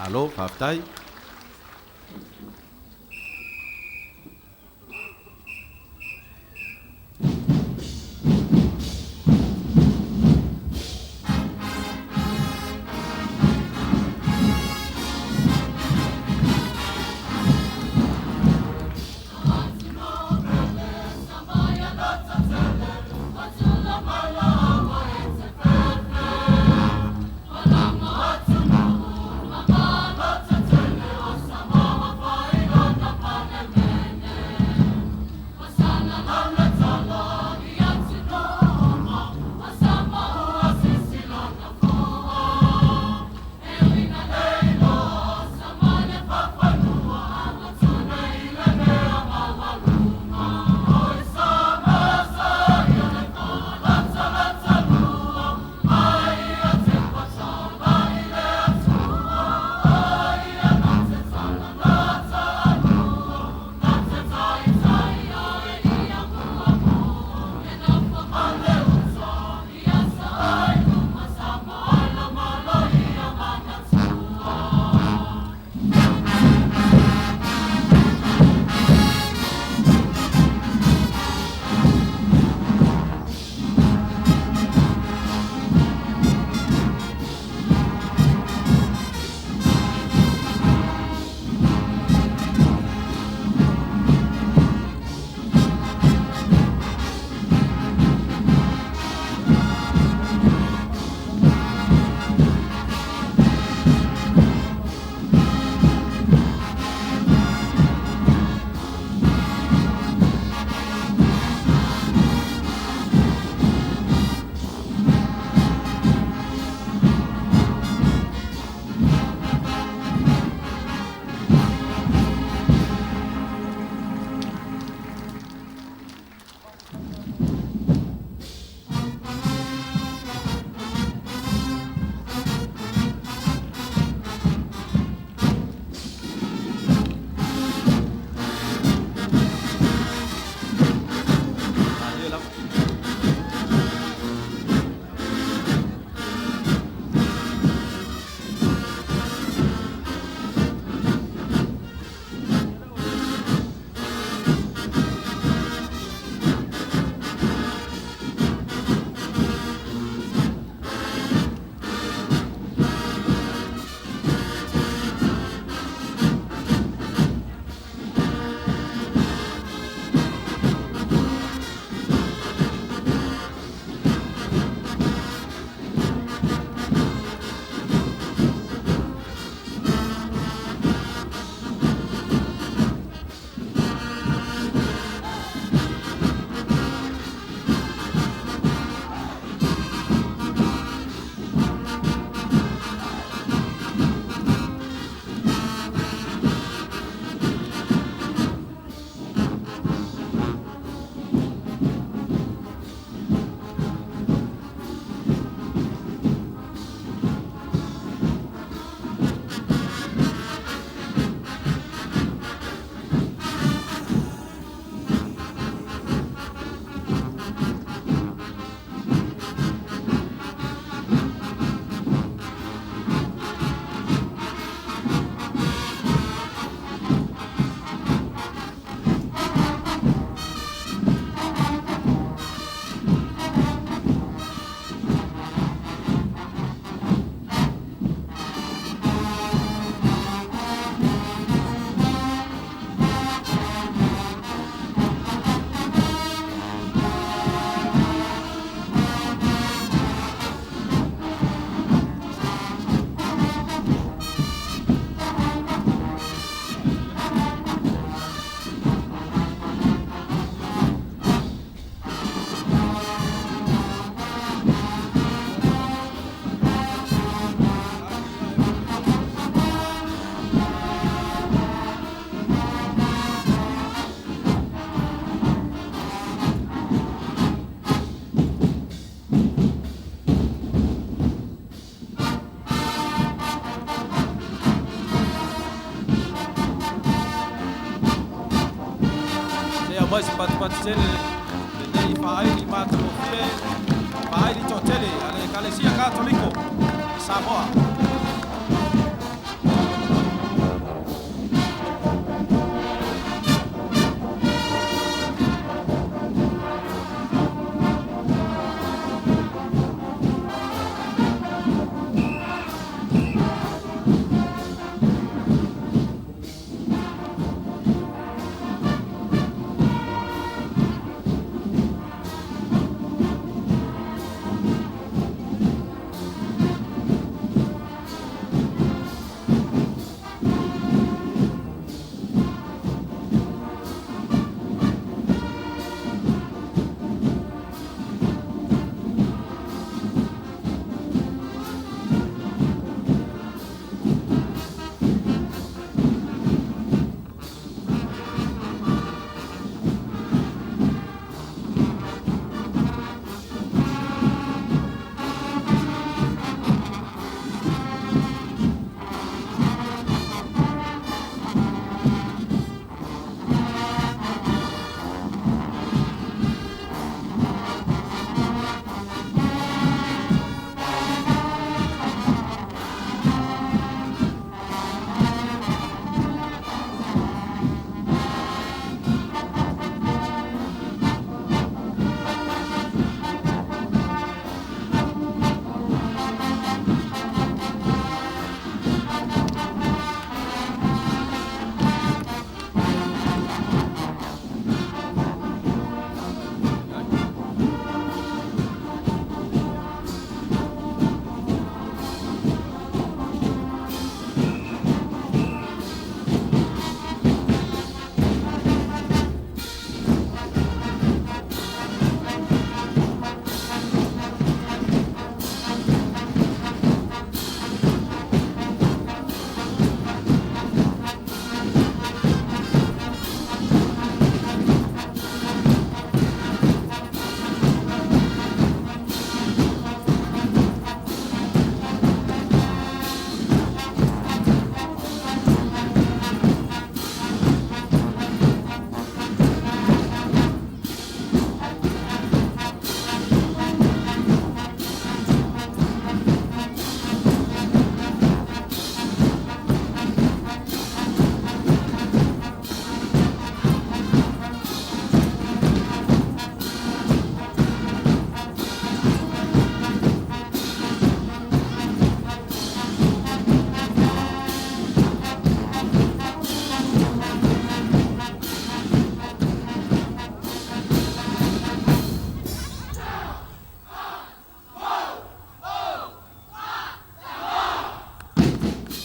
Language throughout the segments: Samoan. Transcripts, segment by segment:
Malo faafetai. Malie lava. Se aumai se patupatu tele lenei faaili matagofie, faaili toatele a le Ekalesia Katoliko i Samoa.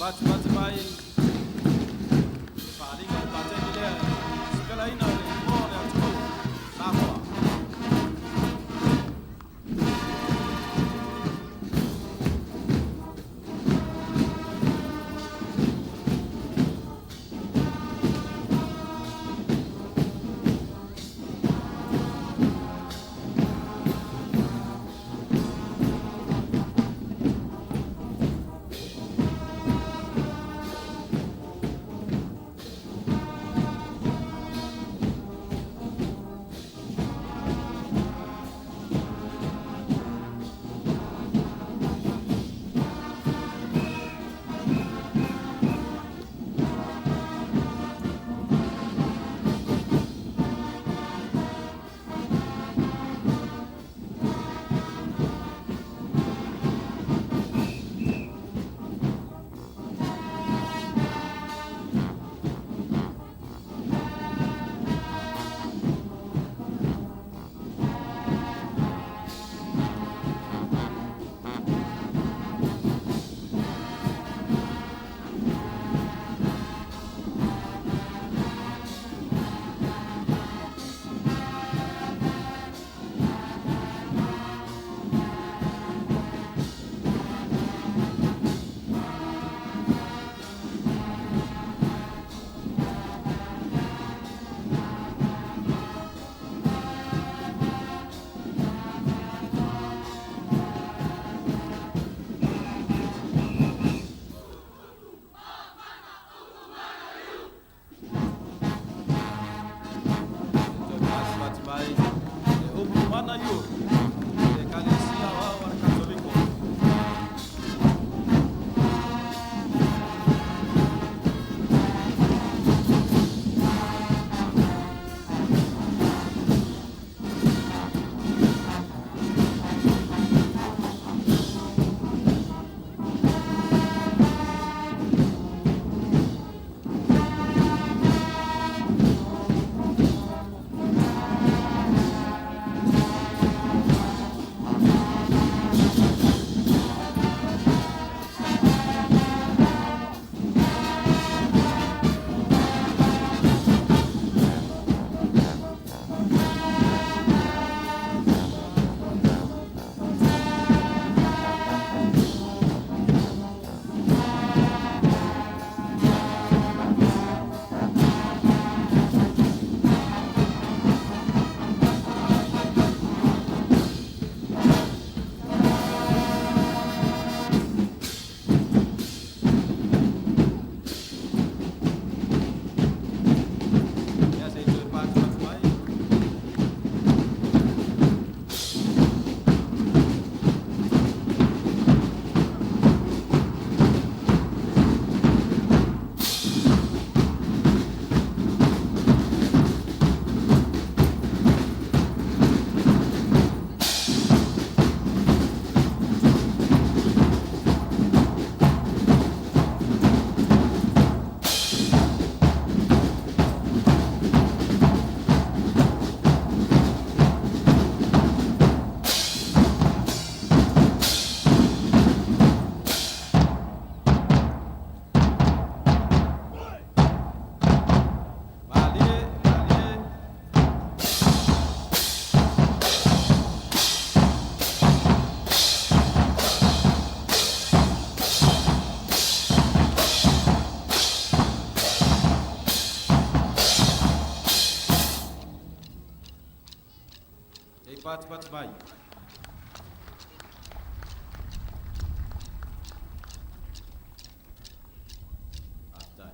Patipati mai le faaaliga o le pateni lea e sipelaina le igoa o le atunuu Samoa. Toe patipati mai le upu mana iu le Ekalesia Aoao a le Katoliko. Ia se i toe patipati mai. Malie, malie. Ei patipati mai. Faafetai.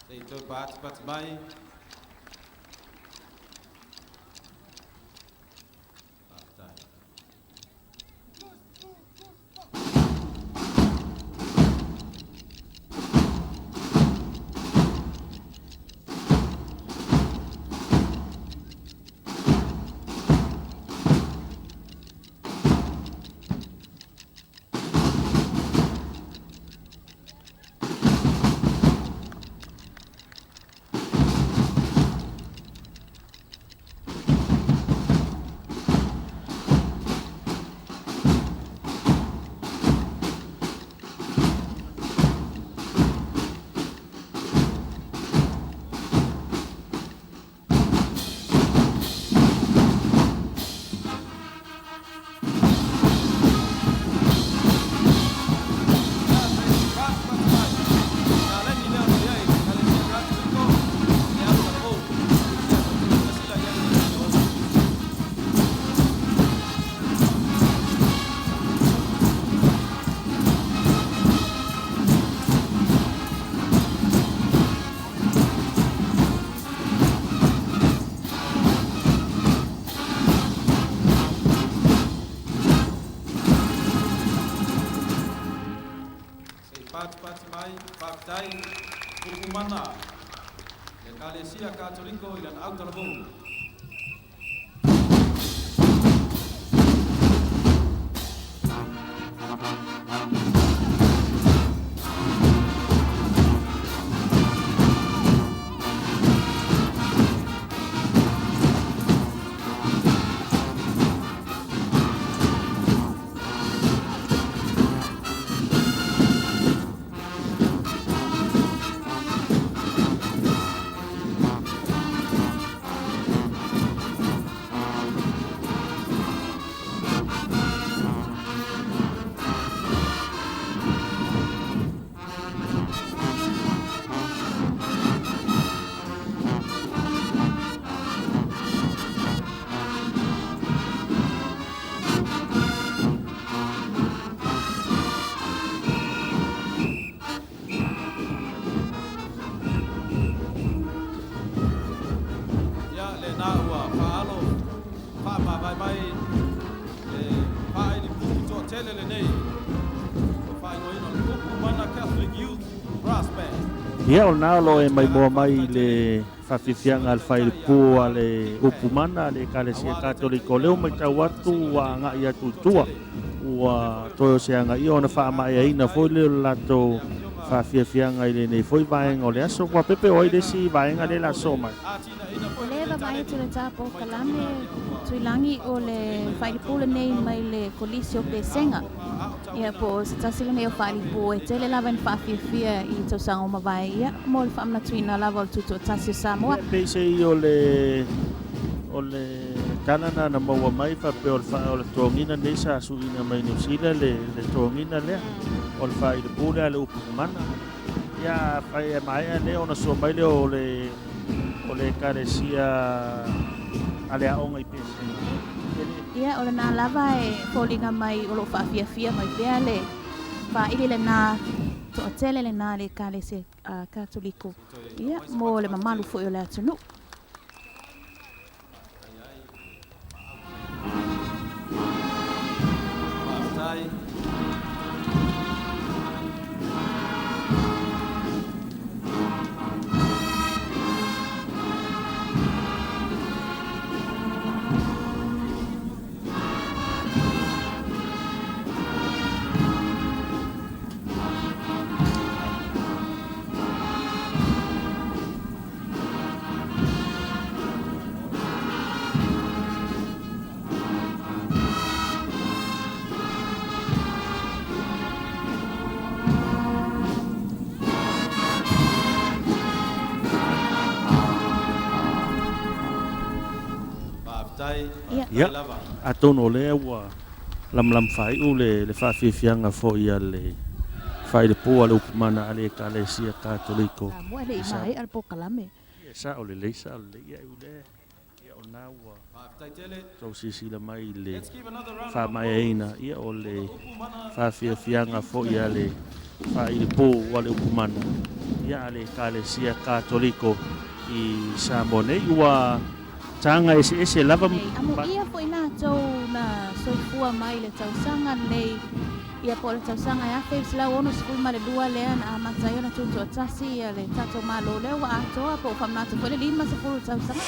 Se i toe pātipati mai. Faafetai. Se i patipati mai, faafetai, upu mana le Ekalesia Katoliko i lana autalavou. Ia lena ua faaalo faamavae mai le faailipu toatele lenei ua faaigoaina o le Upu Mana Catholic Youth Brass Band. Ia, o lena o lo o e maimoa mai i le faafiafiaga a le failipu a le Upu Mana a le Ekalesia Katoliko. O lea ua matau atu ua agai atu i tua, ua toe o se agaia ona faamaeaina foi lea o le latou faafiafiaga i lenei foi vaega o le aso. Ua pepe o ai le isi vaega lea o le a sosoo mai? O lea e vaavaai atu i le ta polokalame Tuilagi o le failipu lenei mai le Kolisi o Pesega. Ia po o se tasi lenei o failipu e tele lava ina faafiafia i tausaga ua mavae, ia mo le faamanatuina lava o le Tutoatasi o Samoa. Ia, peiseai o le o le tala na na maua mai faapea o le o le togiga lenei sa suiina mai Niu Sila le le togiga lea o le faailepu lea a le upu mana. Ia afai e maea lea ona sua mai lea o le o le Ekalesia a le aoga i Pesega. E le. Ia, o lena lava e foliga mai o lo o faafiafia mai pea le faaili lena toatele lena a le Ekalesia Katoliko, ia, mo le mamalu foi o le atunuu. Ia, atonu o lea ua lamalama faaiu le le faafiafiaga foi a le faailepu a le Upumana a le Ekalesia Katoliko Samoa e le i i Sa. maea le polokalame. Ia, sao lelei, sao lelei. Ia, e ui lea, ia o lena ua tou silasila mai i le faamaeaina ia o le faafiafiaga foi a le faailipu a le Upumana ia a le Ekalesia Katoliko i Samoa nei. Ua taga eseese lava. Nei, amuia foi latou na soifua mai i le tausaga lenei, ia po o le tausaga e 1962 lea na amata ai ona tutoatasi ia le tatou Malo lea ua atoa po o faamanatu foi le 50 tausaga.